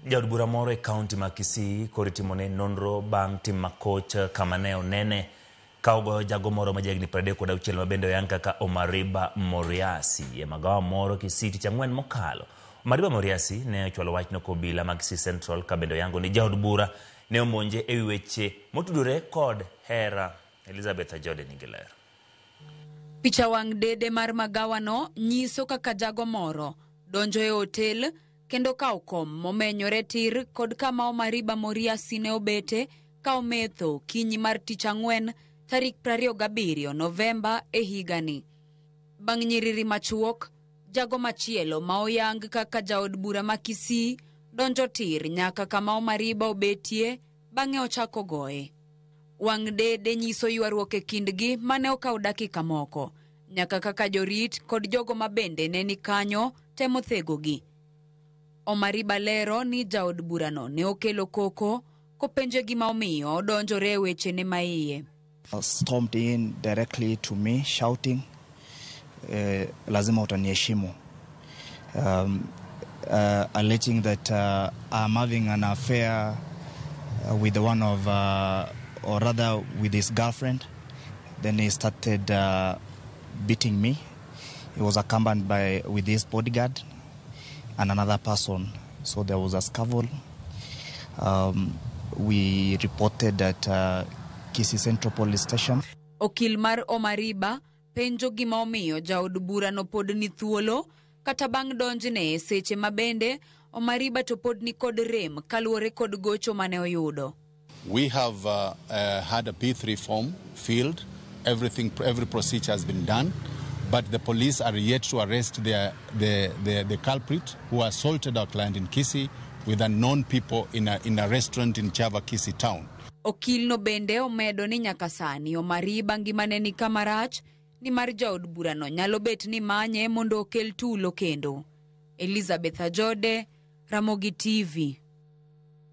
Jaod bura moro e kaunti ma Kisii koro itimone nonro bang' tim makoch kama ne onene ka ogoyo jago moro ma jahigni 36 ma bende oyang kaka Omariba Moriasi e magawa moro Kisii tich ang'wen mokalo. Omariba Moriasi ne ochwalo wachno ko obila ma Kisii Central ka bende oyango ni jaod bura ne omonje ewi weche motudore kod hera. Elizabeth Ajode nigi ler. Picha wang' dede mar magawano nyiso kaka jago moro donjo e otel kendo kawo kom momenyore tir kod kama Omariba Moriasi ne obete ka ometho kinyi mar tich ang'wen tarik 27 Novemba e higani. Bang' nyiriri machuok, jago machielo ma oyang kaka jaod bura ma Kisii donjo tir nyaka kama Omariba obetie bang'e ochako goye. Wang' dede nyiso ywaruok e kindgi mane okawo dakika moko, nyaka kaka jorit kod jogo ma bende ne ni kanyo temo thegogi. Omariba lero ni jaod burano ne okelo koko kopenje gima omiyo odonjore e wechene maiye. Stormed in directly to me shouting, lazima utaniheshimu, alleging that I'm having an affair with one of, or rather with his girlfriend. Then he started beating me. He was accompanied by with his bodyguard and another person. So there was a scuffle. We reported at Kisii Central Police Station. Okil mar Omariba penjo gima omiyo jaod burano pod ni thuolo kata bang' donjne e seche ma bende Omariba to pod ni kod rem kaluwore kod gocho mane oyudo. We have had a P3 form filled. Everything, every procedure has been done, but the police are yet to arrest the culprit who assaulted our client in Kisii with unknown people in a restaurant in Chava, Kisii town. Okilno bende omedo ni nyaka sani Omariba ngimane ni kama rach nimar jaod burano nyalo bet ni manye mondo okel tulo kendo. Elizabeth Ajode, Ramogi TV.